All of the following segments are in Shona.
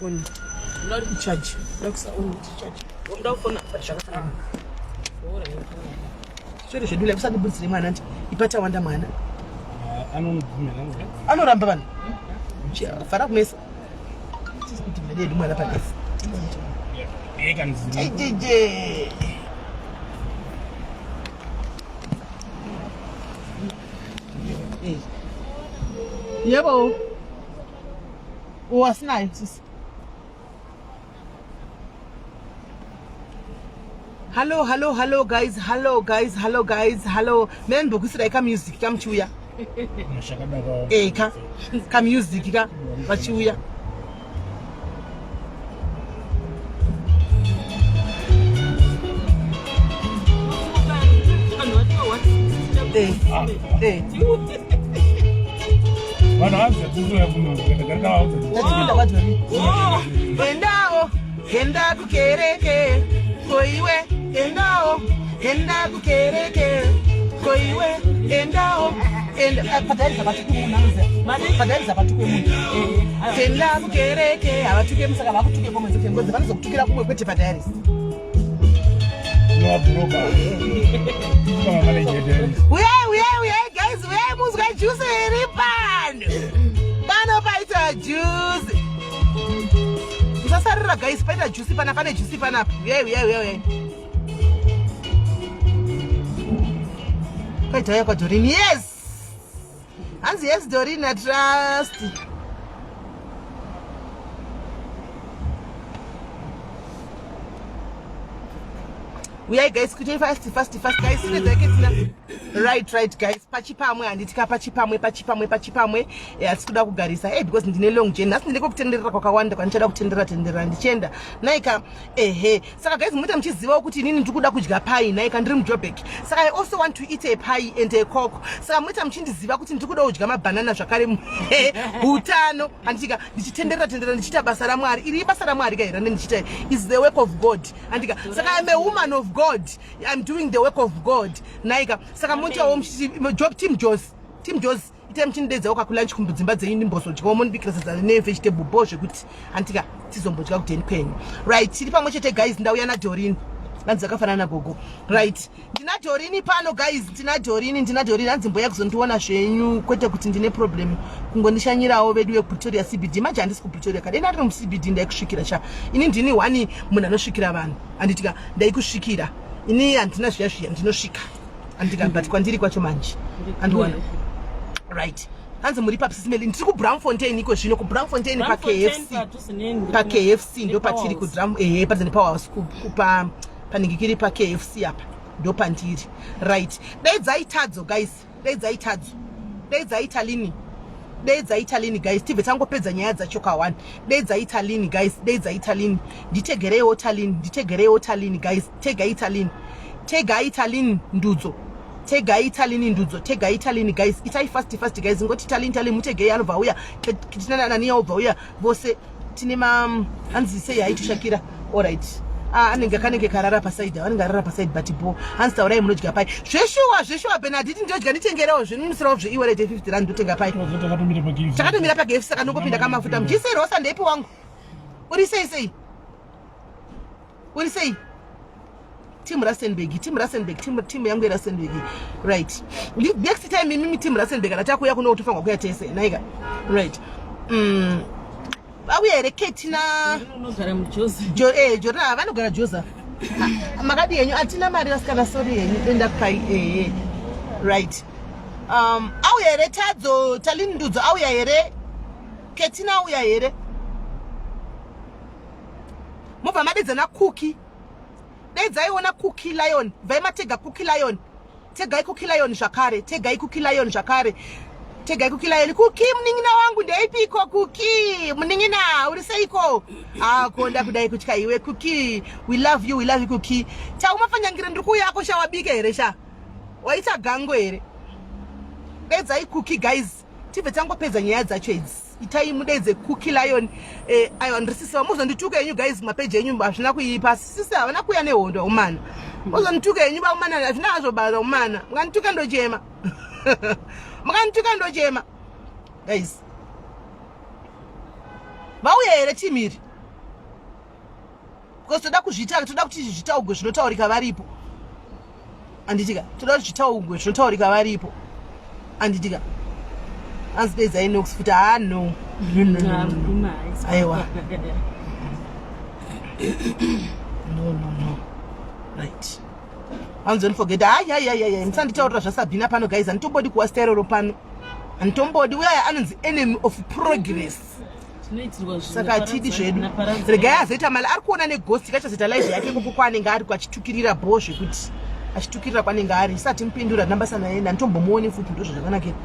On charge. Ndakusa on charge. Ndakufona zvakafanana. Zviro zvedu like usandibudisire mwana nti ipata wanda mwana. Anomubvumira. Anoramba vanhu. Fara kumesa. Tisi kuti mwana yedu mwana padesi. Jejeje. Yebo. Oh, asinayo sisi. Hello, hello, hello guys, hello guys, hello guys, hello. Mina ndibhokisira ka music kamuchiuya. Eh ka ka music ka vachiuya. Eh, eh. Vanhu hanzi tikuya kuno Tatipinda kwadori. Endawo, enda kukereke, koiwe, endawo, enda kukereke, koiwe, endawo, enda ah, padairiza vatuke munhu anoziva. Padairiza vatuke munhu. Enda kukereke, havatuke musaka vakutuke komwe ngozi vanozokutukira kumwe kwete padairiza. Uyai, uyai, uyai guys, uyai muzwe juice iri pano. Pano paita juice. Musasarira guys, paita juice pana, pane juice panapa. Uyai, uyai, uyai, uyai. Paita uya kwaDoreen. Yes. Hanzi yes Doreen, I trust. Uyai guys, kuitei fast fast fast guys, ine dzake tina. Right right guys, pachipamwe handiti ka pachipamwe pachipamwe pachipamwe. Eh, asi kuda kugarisa. Eh because ndine long journey. Nhasi ndine kwekutenderera kwakawanda kwandichada kutenderera tenderera ndichienda. Naika ehe. Saka guys muite muchizivawo kuti inini ndiri kuda kudya pie naika ndiri muJoburg. Saka I also want to eat a pie and a coke. Saka muite muchindiziva kuti ndiri kuda kudya mabanana zvakare hutano handitika ndichitenderera tenderera ndichiita basa raMwari. Iri ibasa raMwari ka here ndichiita is the work of God. Handika saka I'm a woman of God. I'm doing the work of God. Naika saka muitawo muchiti job team Jos. Team Jos itai muchindideedzawo kakulunch kumbudzimba dzenyu ndimbozodyawo mondibikira sadza nevegetable bo zvekuti antika tizombodya kudeni kwenyu. Right, tiri pamwe chete guys, ndauya naDoreen. Hanzi akafanana nagogo. Right, ndina Doreen pano guys, ndina Doreen, ndina Doreen. Hanzi mboya kuzondiona zvenyu kwete kuti ndine problem kungondishanyirawo vedu vekuPretoria CBD. Manje handisi kuPretoria kada ina ndiri muCBD ndaikusvikira cha. Ini ndini one munhu anosvikira vanhu. Handitika ndaikusvikira. Ini handina zviya zviya ndinosvika. Handitika but kwandiri kwacho manje. Andiwana. Right. Hanzi muri papi Sisi Melly? Ndiri kuBramfontein iko zvino kuBramfontein pa KFC. Pa KFC ndo patiri ku Drum ehe padze ne Power House kupa paningikiri pa KFC apa ndo pandiri. Right. Dai dzaitadzo guys. Dai dzaitadzo. Dai dzaita lini. Dai dzaita lini guys. Tibve tangopedza nyaya dzacho ka one. Dai dzaita lini guys. Dai dzaita lini. Nditegereiwo Talini. Nditegereiwo Talini guys. Tegai Talini. Tegai Talini ndudzo. Tegai Talini ndudzo. Tegai Talini guys. Itai fast fast guys. Ngoti Talini Talini mutegei anobva uya. Tina nani obva uya vose tine ma hanzi sei haitoshakira. All right. Ah, anenge kanenge karara paside anenge arara paside but bo hanzi taurai munodya pai zveshuwa zveshuwa Benaditi ndodya nditengerewo zvinonisirawo zveiwallet 50 rand ndotenga pai takatomira paKFC saka ndongopinda kamafuta mujise rosa ndeipi wangu uri sei sei uri sei team Rustenburg team Rustenburg team team yangu yeRustenburg right next time imimi team Rustenburg kana takuya kuno tofanirwa kuya tese naika right vauya here Kate na unogara muJozi Jo eh Jorina vanogara Joza makadi henyu atina mari vasikana sorry henyu denda kupai eh right auya here Tadzo Talini Ndudzo auya here Ketina auya here mobva madedza na Cookie dedzaiona Cookie Lion bvai matega Cookie Lion tegai Cookie Lion zvakare tegai Cookie Lion zvakare tegai Cookie Lion Cookie munin'ina wangu ndeipiko Cookie munin'ina uri seiko ako ndakudai kutya iwe Cookie we love you we love you Cookie taumafanyangire ndiri kuuyako sha wabika here sha waita gango here dedzai Cookie guys tibve tangopedza nyaya dzacho idzi itai mudedze Cookie Lion eh, aiwa ndiri sisi vamuzondituka henyu guys mapeji enyu hazvina kuipa sisi havana kuuya nehondo umana muzondituka henyu vaumana hazvina hazvo basa umana mukandituka ndochema mukandituka ndochema guys vauya here team iri Because toda kuzviita, toda kuti zvitaugwe zvinotaurika varipo. Anditika, toda kuti zvitaugwe zvinotaurika varipo. Anditika. Anzi dei Inox futi ah no. No no no. no. Aiwa. No no no. Right. Hanzi don't forget. Hayi hayi hayi hayi. Musanditaurira zvaSabhina pano guys. Handitombodi kuwa sterero pano. Handitombodi. Uya anonzi enemy of progress. Saka hatidi zvedu. Regai azoita mali ari kuona neghost kachazoita live yake ikoko kwaanenge ari achitukirira bho zvekuti achitukirira kwanenge ari. Isati mupindura nambasa naye handitombomuoni futi ndozvo zvakanakira.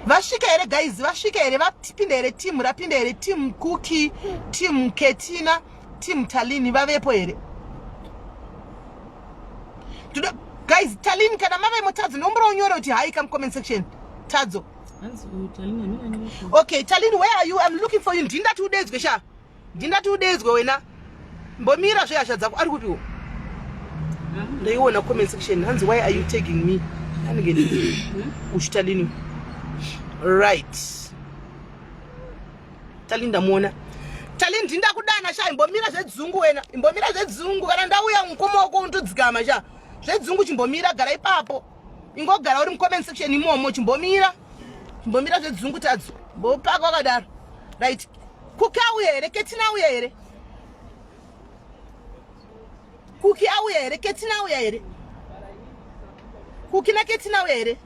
Vasvika here guys? Vasvika here? Vapinda here team? Rapinda here team Cookie, team Ketina, team Talini vavepo here? Toda guys, Talini kana mave mutadzo ndombora unyore kuti hi come comment section. Tadzo. Okay, Talini where are you? I'm looking for you. Ndindati udedzwe sha. Ndindati udedzwe wena. Mbomira zvehasha dzako ari kupiwo. Ndaiona comment section hanzi why are you tagging me? Anenge uchitalini. Right. Talini ndamuona. Talini ndindakudana sha imbomira zvedzungu wena. Imbomira zvedzungu kana ndauya mukoma wako unotodzikama sha. Zvedzungu chimbomira gara ipapo. Ingogara uri mucomment section imomo chimbomira. Chimbomira zvedzungu tadzo. Mbopaka wakadaro. Right. Kuki auya here? Ketina auya here? Kuki auya here? Ketina auya here? Kuki naKetina auya here?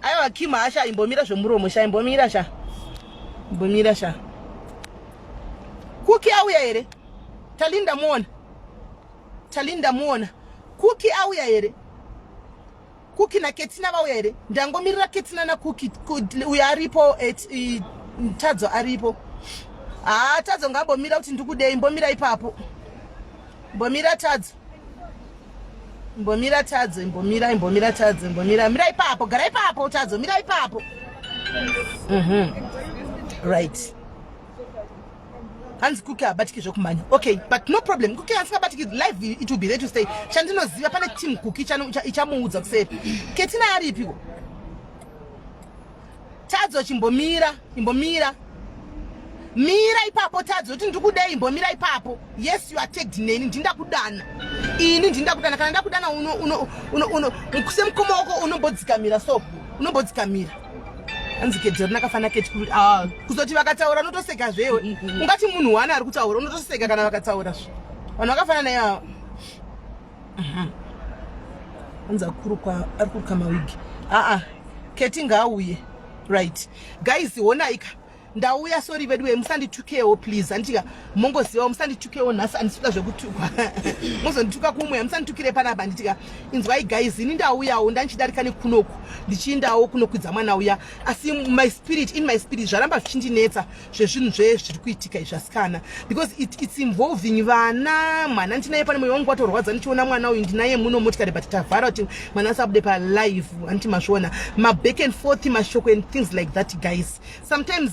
Aiwa Kim hasha imbomira zvemuromo sha imbomira sha. Imbomira sha. Kuki auya here? Talinda muona. Talinda muona. Kuki auya here? Kuki naKetina vauya here? Ndangomirira Ketina naKuki uyo aripo Tadzo aripo. Haa Tadzo ngambomira kuti ndikudei mbomira ipapo. Mbomira Tadzo. Mbomira Tadzo, imbomira, imbomira Tadzo, imbomira. Mira ipapo, gara ipapo Tadzo, mira ipapo. Right. Hanzi Kuki habatiki zvekumhanya. Okay, but no problem. Kuki asingabatiki live it will be there to stay. Chandinoziva pane team Kuki ichamuudza kuseri. Ketina aripiko? Tadzo chimbomira, imbomira. Mira ipapo Tadzo kuti ndikudei imbomira ipapo. Yes you are tagged neni ndindakudana. Ini ndindakudana kana ndakudana uno uno uno uno semukoma wako unombodzikamira so unombodzikamira. Hanzi kedzero nakafana keti ah kuzoti vakataura unotoseka zvewe. Ungati munhu wani ari kutaura unotoseka kana vakataura zve. Vanhu vakafanana naye ava. Hanzi akurukwa ari kuruka mawigi. Aa Keti ngaauye. Right. Guys honaika. Ndauya sorry veduwe musanditukewo please anditika mongozivawo musanditukewo nhasi andisikuda zvekutukwa mozondituka kumwe musanditukire panapa anditika inzwai guys ini ndauyawo ndandichidarika nekunoku ndichiindawo kunokwidza mwana uya asi my spirit in my spirit zvaramba zvichindinetsa zvezvinhu zve zviri kuitika izvi asikana because it's involving vana mwana ndinaye pane moyo wangu watorwadza ndichiona mwana uyu ndinaye muno motikari but tavhara kuti mwana asabude palive anditi mazviona maback and forth mashoko and things like that guys sometimes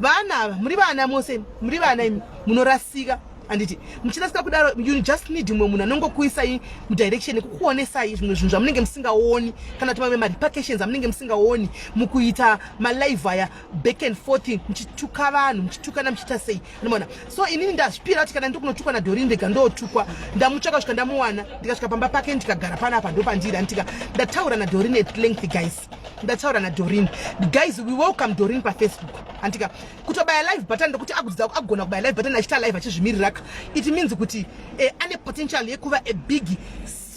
vana ava muri vana mose muri vana imi munorasika anditi muchirasika kudaro you just need mumwe munhu anongokuisai mudirection nekukuonesai zvimwe zvinhu zvamunenge musingaoni kana kuti mamwe marepercussions amunenge musingaoni mukuita malive aya back and forth muchituka vanhu muchitukana muchiita sei anomaona so inini ndazvipira kuti kana ndiri kunotukwa naDorin ndega ndotukwa ndamutsvaka kusvika ndamuwana ndikasvika pamba pake ndikagara panapa ndopandiri anditika ndataura naDorin at length guys ndataura naDorin guys we welcome Dorin pafacebook anditika kutobaya live button ndokuti akudzidza agona kubaya live button achiita live achizvimiriraka it means kuti ane potential yekuva a big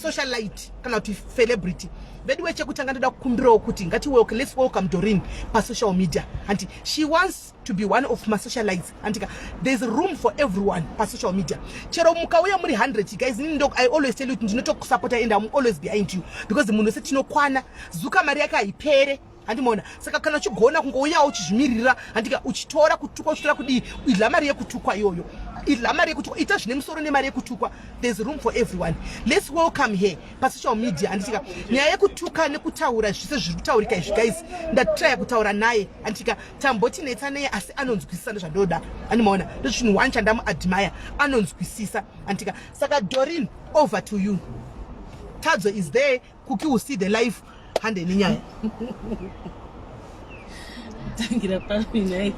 socialite kana kuti celebrity veduwe chekutanga ndoda kukumbirawo kuti ngati welcome, let's welcome Dorin pasocial media anti she wants to be one of masocialites antika there's room for everyone pasocial media chero mukauya muri 100 guys inini ndo I always tell you kuti ndinotokusapota and I'm always behind you because munhu wese tinokwana zuka mari yake haipere handimaona saka kana uchigona kungouyawo uchizvimirira handika uchitora kutukwa uchitora kudii idla mari yekutukwa iyoyo idla mari yekutukwa ita zvine musoro nemari yekutukwa there's room for everyone let's welcome her pasocial media handitika nyaya yekutuka nekutaura zvise zviri kutaurika izvi guys ndatraya kutaura naye handitika tamboti netsa neye asi anonzwisisa ndozvandoda andimaona ndozvinhu one chandamuadmire anonzwisisa handitika saka Dorin over to you Tadzo is there Kuki will see the life hande nenyaya. Kutangira papi nhai?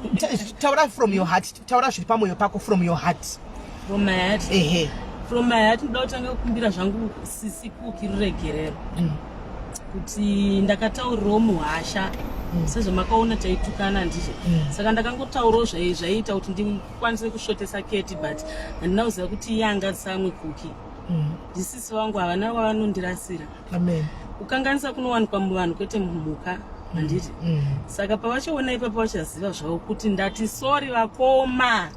Taura from your heart, taura zviri pamwoyo pako from your heart. From my heart. Ehe. From my heart ndoda kutanga kukumbira zvangu sisi Kuki ruregerero. Kuti ndakataurirawo muhasha. Sezvamakaona taitukana handizvo. Saka ndakangotaurawo zvaiita kuti ndikwanise kusvotesa Keti, but handina kuziva kuti iye angasamwe Kuki. Ndisisi vangu, havana wavanondirasira. Amen. Kukanganisa kunowanikwa muvanhu, kwete mumhuka, handiti? Saka pavachaona ipapo vachaziva zvavo kuti ndati sorry vakoma,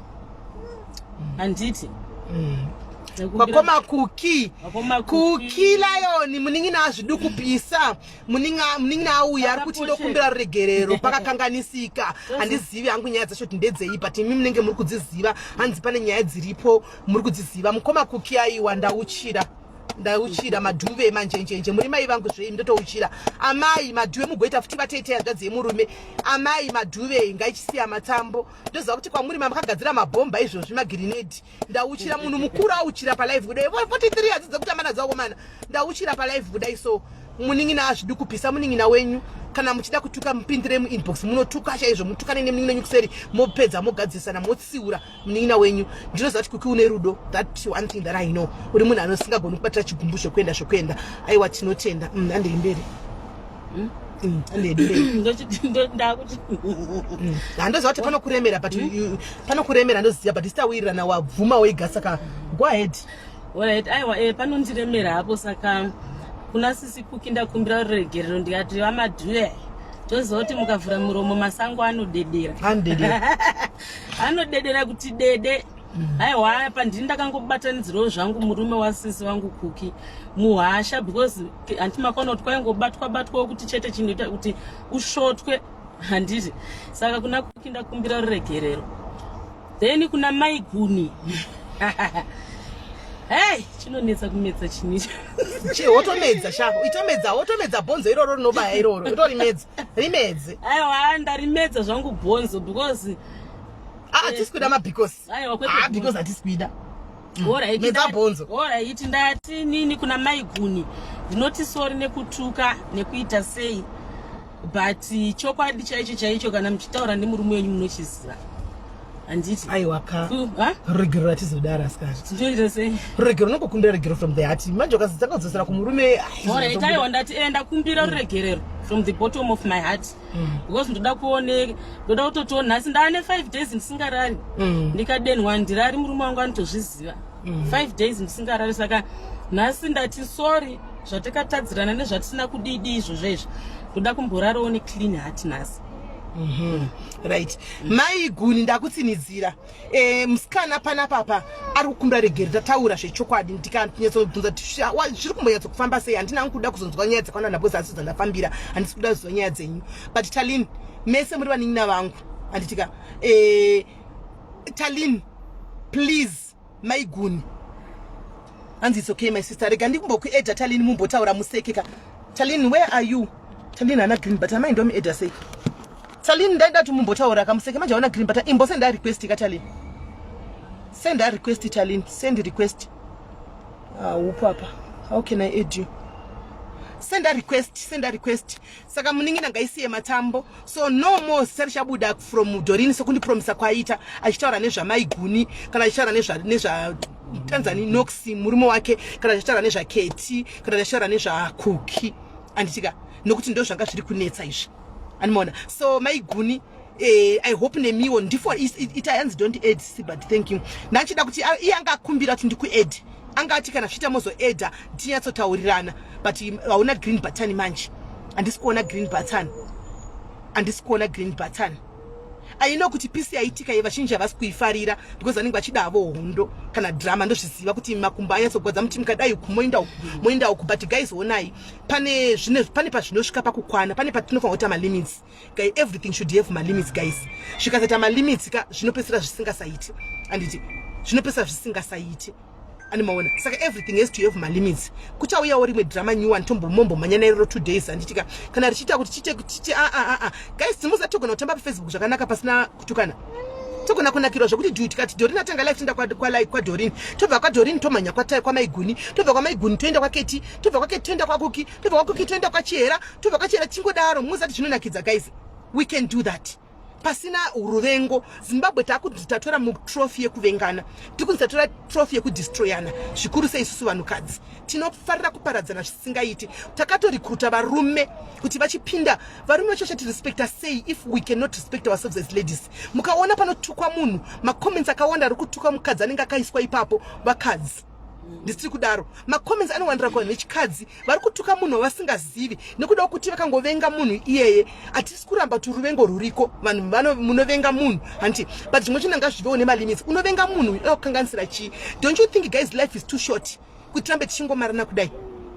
handiti? Vakoma Kuki. Vakoma. Kuki Lion, munin'ina azvidukupisa. Munin'ina auya ari kuti ndokumbira ruregerero, pakakanganisika. Handizivi hangu nyaya dzacho kuti ndedzei, but imi munenge muri kudziziva. Hanzi pane nyaya dziripo, muri kudziziva. Mukoma Kuki, aiwa, ndauchira, ndauchira madhuve manjenjenje. Muri mai vangu zvei, ndotouchira amai madhuve. Mugoita futi vatete hanzvadzi yemurume. Amai madhuve, ngaichisiya matambo. Ndoziva kuti kwamuri mamakagadzira mabhomba izvozvi, magirinedhi. Ndauchira munhu mukuru auchira palive kudai. 43 hadzidze kutamba nadzo akomana. Ndauchira palive kudai. So munin'ina azvidukupisa, munin'ina wenyu. Kana muchida kutuka, mupindire muinbox, munotuka chaizvo, mutukane nemunin'ina wenyu kuseri, mopedza mogadzisana, motsiura munin'ina wenyu. Ndinoziva kuti Kuki une rudo. That one thing that I know, uri munhu anosingagoni kubatira chigumbu zvekuenda zvekuenda. Aiwa, tinotenda. Handei mberi. Handei mberi. Ndakuti Handoziva kuti panokuremera, but panokuremera ndoziva, but isitawirirana, wabvuma wega, saka go ahead. Alright, aiwa, panondiremera hapo. Saka kuna sisi Kuki ndakumbira ruregerero. Ndikati vamadhuve, toziva kuti mukavhura muromo masango anodedera. Anodedera. Anodedera kuti dede. Aiwa, apa ndini ndakangobatanidzirawo zvangu murume wasisi vangu Kuki muhasha, because handiti makaona kuti kwaingobatwa batwawo kuti chete chinoita kuti usvotwe, handiti? Saka kuna Kuki ndakumbira ruregerero. Then kuna mai Guni, hei, chinonetsa kumedza chinicho. Che, wotomedza sha, itomedza, wotomedza bhonzo iroro rinobaya iroro, utorimedza, rimedze. Aiwa, ndarimedza zvangu bhonzo because Ah, hatisi kuida mabecause. Aiwa, kwete. Ah, because hatisi kuida. Alright, Medza bhonzo. Alright, ndati nini kuna mai Guni ndinoti sorry nekutuka nekuita sei, but chokwadi chaicho chaicho, kana muchitaura nemurume wenyu munochiziva, handiti? Aiwa ka. Ha? Ruregero ratizodara asikati. Tinoita sei? Ruregero, unongokumbira regero from the heart. Manje ukazotanga kudzosera kumurume, ai, Alright, aiwa, ndati ndakumbira ruregerero from the bottom of my heart, because ndoda kuone, ndoda kutotiwo nhasi ndaane 5 days ndisingarari. Ndikadenhwa ndirari, murume wangu anotozviziva. 5 days ndisingarari. Saka nhasi ndati sorry, zvatakatadzirana nezvatisina kudidi izvozvo izvo, ndoda kumborarawo neclean heart nhasi. Right, mai Guni, ndakutsinidzira. Musikana panapapa ari kukumbira regero. Tataura zvechokwadi, ndikanyatsobvunza kuti zviri kumbonyatsokufamba sei. Handina hangu kuda kuzonzwa nyaya dzakawanda nabozi, asi dzandafambira handisi kuda kuziva nyaya dzenyu. But Talin, mese muri vanin'ina vangu, handitika? Talin, please. Mai Guni, hanzi it's okay, my sister. Rega ndikumbokuedha Talin, mumbotaura musekeka. Talin, where are you? Talin hana green, but amai ndomuedha sei Talin? Ndaida kuti mumbotaura kamuseke. Manje hauna green, but imbosenda request ka Talin. Send a request, Talin, send request. Ah, upo apa. How can I add you? Send a request, send a request. Saka munin'ina ngaisiye matambo. So no more zita richabuda from Dorini, sekundipromisa kwaita achitaura nezvamaiguni, kana achitaura nezva tanzani Nox murume wake, kana achitaura nezvaketi, kana achitaura nezvakuki, anditika? Nokuti ndo zvanga zviri kunetsa izvi, animaona? So maiguni, I hope nemiwo ndifo ita. Hanzi don't add, but thank you. Ndachida kuti iye anga akumbira kuti ndikuadd, angati kana zvichiita mozoedha tinyatsotaurirana, but hauna green button manje. Handisi kuona green button, handisi kuona green button. I know kuti peace yaitika iyi vazhinji havasi kuifarira, because vanenge vachida havo hondo kana drama. Ndozviziva kuti makumbo anyatsogwadza muti mukadai uku moenda uku, moenda uku. But guys, onai, pane zvine, pane pazvinosvika pakukwana, pane patinofanira kuita malimits. Guy, everything should have malimits, guys. Zvikasaita malimits ka, zvinopedzisira zvisingasaiti, handiti? Zvinopedzisira zvisingasaiti, animaona? Saka everything has to have malimits. Kuchauyawo rimwe drama new one, tombomombomhanya nairoro 2 days, handitika? Kana richiita kuti chiite chiite. A a a, guys, timuziva togona kutamba paFacebook zvakanaka pasina kutukana. Togona kunakirwa zvekuti dhu tikati Dorin atanga live, toenda kwaDorin, tobva kwaDorin tomhanya kwamaiguni, tobva kwamaiguni toenda kwaketi, tobva kwaketi toenda kwaKuki, tobva kwaKuki toenda kwachihera, tobva kwachihera, tingodaro. Muzati zvinonakidza, guys? We can do that. Pasina ruvengo. Zimbabwe taakunzi tatora mutrophy yekuvengana, tiri kunzi tatora trophy yekudestroyana, zvikuru sei isusu vanhukadzi tinofarira kuparadzana zvisingaiti. Takatorikruta varume kuti vachipinda, varume vacho vachatirespekta sei if we cannot respect ourselves as ladies? Mukaona panotukwa munhu, macomments akawanda ari kutuka mukadzi anenge akaiswa ipapo vakadzi. Ndisiri kudaro, macomments anowandira kuvanhu vechikadzi vari kutuka munhu wavasingazivi nekuda kwekuti vakangovenga munhu iyeye. Hatisi kuramba kuti ruvengo ruriko, vanhu munovenga munhu hanti, but zvimwe chinhu ngazvivewo nemalimits. Unovenga munhu unoda kukanganisira chii? Don't you think, guys, life is too short kuti tirambe tichingomarana kudai?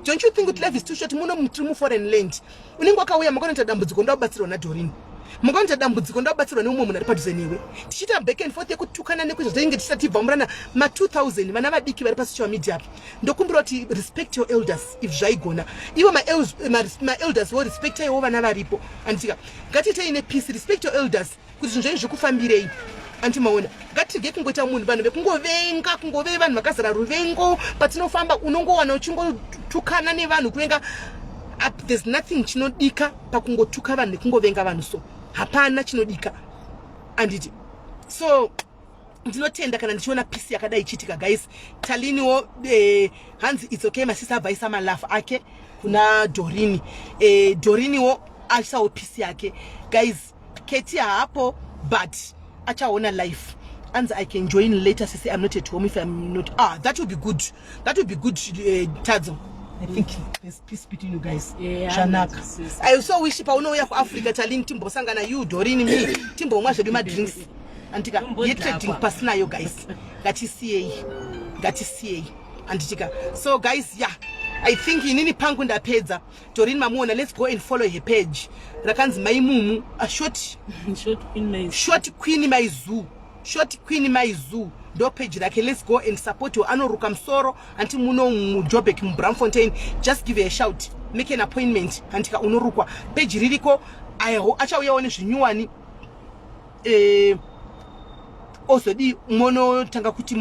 Don't you think kuti life is too short? Muno tiri muforeign land, unenge wakauya, makanoita dambudziko, ndoda kubatsirwa naDorini, mukaita dambudziko, ndobatsirwa neumwe munhu ari padhuze newe, tichiita back and forth yekutukana nekuita zvatinenge tisati tibvamurana ma2000. Vana vadiki vari pasocial media apa, ndokumbira kuti respect your elders if zvaigona. Ivo maelders vo respectaiwo vana varipo, anditika? Ngatiitei nepeace. Respect your elders kuti zvinhu zvenyu zvikufambirei, andimaona? Ngatirege kungoita munhu vanhu vekungovenga, kungove vanhu vakazara ruvengo. Patinofamba unongowana uchingotukana nevanhu, kuvenga. There's nothing chinodika pakungotuka vanhu nekungovenga vanhu, so hapana chinodika, anditi? So ndinotenda kana ndichiona peace yakadai ichiitika, guys. Taliniwo hanzi it's okay, masisi abva aisa malove ake kuna Dorini. Doriniwo aisawo peace yake, guys. Keti haapo, but achaona life. Anzi, "I can join later, sisi, I'm not at home if I'm not." Ah, that will be good, that will be good. Tadzo, I think there's peace between you guys. Yeah, Zvanaka. Sis. I so wish paunouya kuAfrica, Talini, timbosangana, you, Dorini, me, timbomwa zvedu madrinks, anditika? Tombodhakwa. Yetrading pasinayo, guys. Ngatisiyei, ngatisiyei, anditika? So guys, yeah, I think inini pangu ndapedza. Dorini mamuona, let's go and follow her page rakanzi Maimumu, a short Short Queen Maize. Short Queen Maizu, Short Queen Maizu, ndo page rake. Let's go and support her. Anoruka musoro anti muno muJobek, muBramfontein. Just give her a shout, make an appointment, antika? Unorukwa, page ririko. Achauyawo nezvinyuwani. Ozodi monotanga kuti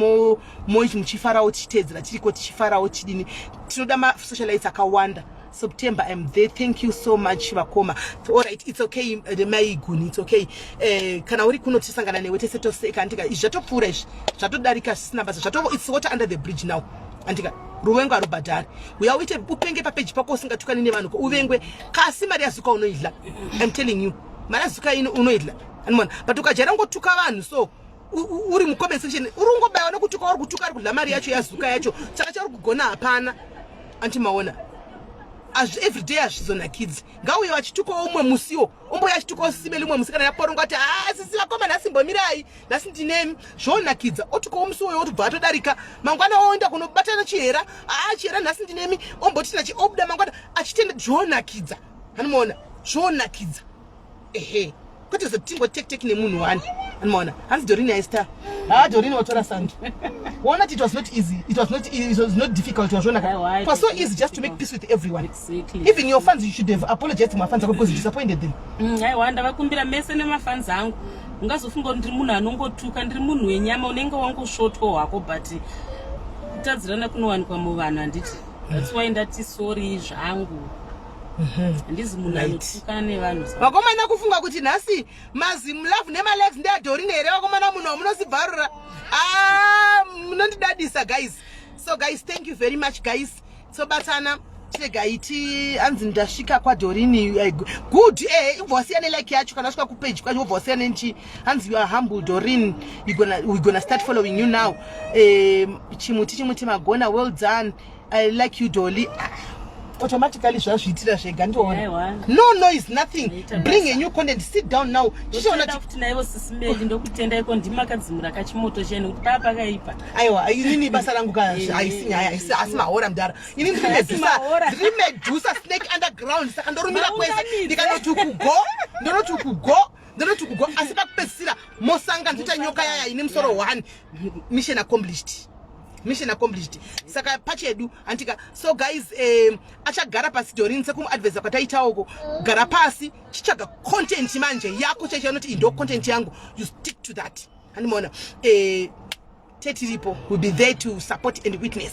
muchifarawo, tichiteedzera tiriko, tichifarawo chidini. Tinoda masocialites akawanda. September I'm there, thank you so much, vakoma. Alright, it's okay, Maiguni, it's okay. Kana uri kuno tichisangana newe tese toseka, andika? Izvi zvatopfuura, izvi zvatodarika, zvisina basa, zvato, it's water under the bridge now, andika? Ruvengo harubhadhari. Uya uite upenge papeji pako usingatukani nevanhu, ko uvengwe kasi mari yazuka unoidla. I'm telling you, mari yazuka ino unoidla, andimona? But ukajaira ngotuka vanhu, so uri mucomment section uri ungobayiwa nekutuka, uri kutuka, ari kudla mari yacho yazuka yacho, saka chauri kugona hapana, antimaona? Everyday hazvizonakidzi. Ngauye vachitukawo umwe musiwo, omboya achitukawo simeli umwe musi, kana yaporonga kuti, "Ha, sisi vakoma, nhasi mbomirai, nhasi ndinemi," zvonakidza. Otukawo musi uyoyo, otobva atodarika. Mangwana oenda kunobatana Chihera, "Haa, Chihera, nhasi ndinemi," ombotina chi, obuda mangwana achitenda. Zvonakidza, anomaona? Zvonakidza, ehe, kwete zotingotektek nemunhu wani, anomaona? Hanzi Dorini aista. Ha, Dorini watora sando. Waona kuti it was not easy, it was not easy, it was not difficult, wazvona? Aiwa, It was so easy just to make peace with everyone. Exactly. Even your fans, you should have apologized to mafans ako because you disappointed them. Aiwa, ndavakumbira mese nemafans angu. Ungazofunga kuti ndiri munhu anongotuka, ndiri munhu wenyama, unenge wangosvotwa hwako, but kutadzirana kunowanikwa muvanhu, handiti? That's why ndati sorry zvangu, handizi munhu anotukana nevanhu. Vakomana, kufunga kuti nhasi mazimlove nemalikes ndeaDorini here, vakomana? Munhu wamunosibvarura. Ah, munondidadisa, guys. So guys, thank you very much, guys. Tobatana, tiregai ti anzi ndasvika kwaDorini. Good, ubva wasiya nelike yacho kana wasvika kupage kwacho, ubva wasiya nenchi. Hanzi, "You are humble, Dorin. We gonna start following you now." Chimuti, chimuti, magona, well done. I like you, Dolly. Ah, automatically zvazviitira zvega, ndiona. Aiwa. No noise, nothing. Maita Bring basa. a new content. Sit down now, chichiona. Ndotenda futi naivo sisimeli, ndokutendaiko, ndimakadzimura kachimoto chenu kuti paa pakaipa. Aiwa, inini basa rangu ka, haisi nyaya, asi mahora mudhara. Ini ndiri Haisi medusa, mahora. ndiri medusa, snake underground, saka ndorumira kwese. Maunganidze. Ndikanoti kugo, ndonoti kugo, ndonoti kugo, asi pakupedzisira mosanga ndita nyoka yaya ine musoro one. Mission accomplished, mission accomplished. Saka pachedu, andika? So guys, achagara pasi Dorin sekumuadvisa kwataitaoko. Gara pasi, chitsvaga content manje yako chaicho yanoti iyi ndo content yangu, you stick to that, handimaona? Tetiripo will be there to support and witness,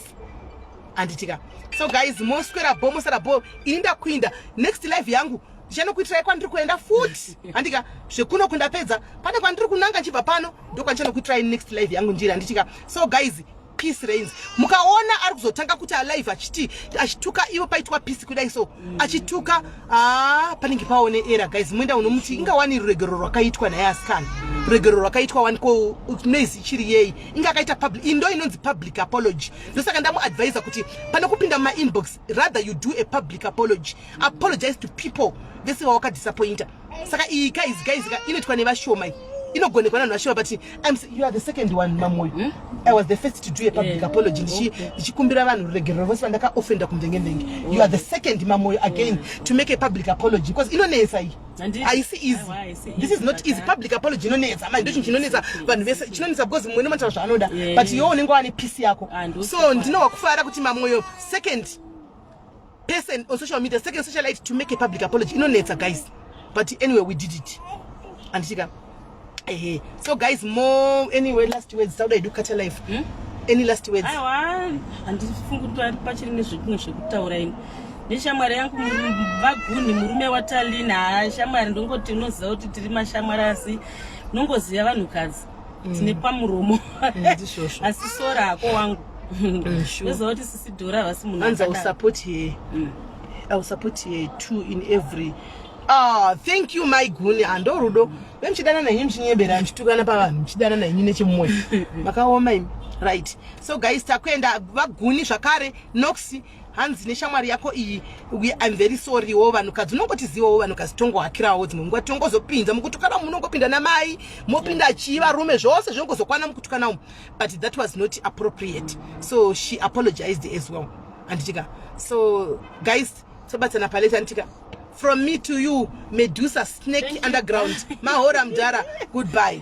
anditika? So guys, moswera bo, mosara bo. Ini ndakuinda next live yangu. Ndichanokuitirai kwandiri kuenda futi, handika? Zvekuno kundapedza, pane kwandiri kunanga nchibva pano, ndokwandichanokutirai next live yangu ndiri, handitika? So guys, peace reigns. Mukaona ari kuzotanga kuti alive achiti achituka ivo paitwa peace kudai, so achituka, ah, panenge paone era guys. Muenda unomuti ingawani ruregero rwakaitwa naye, asikana, ruregero rwakaitwa wani, ko noise ichiri yei? Inga akaita public, iyi ndo inonzi public apology. Ndosaka ndamuadvisa kuti pane kupinda mumainbox, rather you do a public apology, apologize to people vese vawakadisappointa. Saka iyi guys, guys ka, inoitwa nevashoma iyi, inogonekwa navanhu vashoma, but you are the second one, Mamoyo. I was the first to do a public apology ndichikumbira vanhu ruregerero vose vandakaofenda kumvengemvenge. You are the second, Mamoyo, again to make a public apology, because inonetsa iyi. Haisi easy. Aiwa, haisi This is easy, not easy. Public apology inonetsa mani, ndochinhu chinonetsa vanhu vese, chinonetsa because mumwe unotaura zvaanoda, but iwe unenge wane peace yako. Ah, So ndinohwa kufara kuti Mamoyo, second person on social media, second socialite to make a public apology. Inonetsa guys, but anyway, we did it, andichika? Ehe, so guys, more, anyway, last words, sauda idu kata life. Any last words? Aiwa, handifungi kuti pachiri nezvimwe zvekutaura. Ini neshamwari yangu Vaguni, murume waTalina. Ha, shamwari, ndongoti unoziva kuti tiri mashamwari, asi unongoziva vanhukadzi tine pamuromo. Ndizvozvo. Asi sora hako wangu. Unoziva kuti sisi Dhora havasi munhu Hanzi, "I will akadaro. support her. I will support her too in every." Ah, thank you, my Guni. Ando rudo. Vemuchidana henyu, muchinyebera, muchitukana pavanhu, muchidana henyu nechemumwoyo. Makaoma imi. Right. So guys, takuenda Vaguni zvakare. Nox, hanzi neshamwari yako iyi, I'm very sorry wo. Vanhukadzi unongotizivawo, vanhukadzi tongohakirawo dzimwe nguva, tongozopinza mukutukana, munongopinda namai, mopinda chii, varume, zvose zvinongozokwana mukutukana umu, but that was not appropriate, so she apologized as well, anditika? So guys, tobatsana paleta, anditika? From me to you, Medusa Snake Underground, mahora mudhara, goodbye.